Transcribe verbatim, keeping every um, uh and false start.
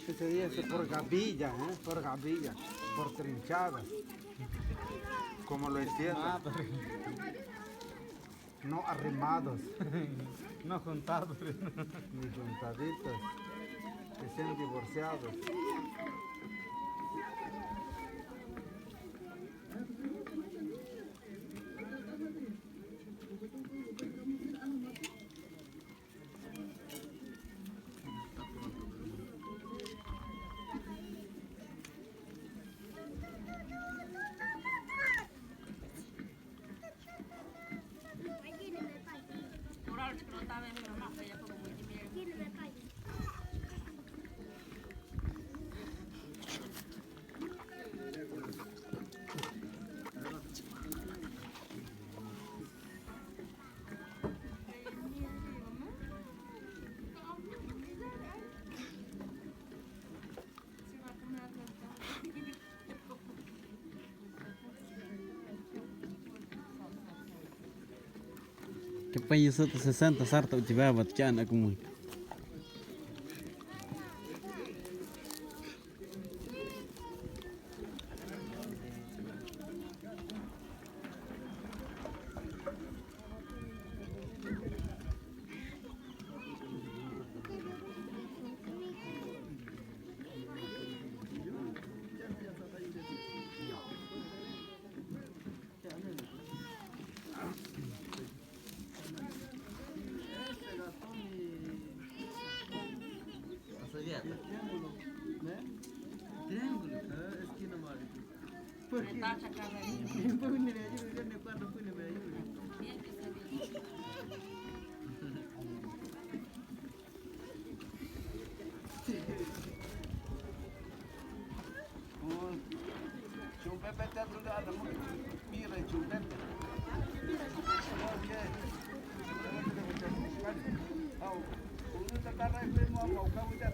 Ese día se por gavilla, ¿eh? Por gavilla, por trinchada. Como lo entiendan. No arrimados. No juntados. Ni juntaditos. Que sean divorciados. Ke paiyusutɨ sesenta sarta 'utiweewa tɨ 'a'akumaitɨ. Triángulo. ¿Eh? Triángulo. Ah, esquina, Mario. Porque, porque me ayuda, yo me acuerdo que me ayuda. Chumpepete atu le 'ana mɨɨkɨ, pi'i chumpete. Ha'u, 'uunu ta karaipai mu'amu, 'ukawita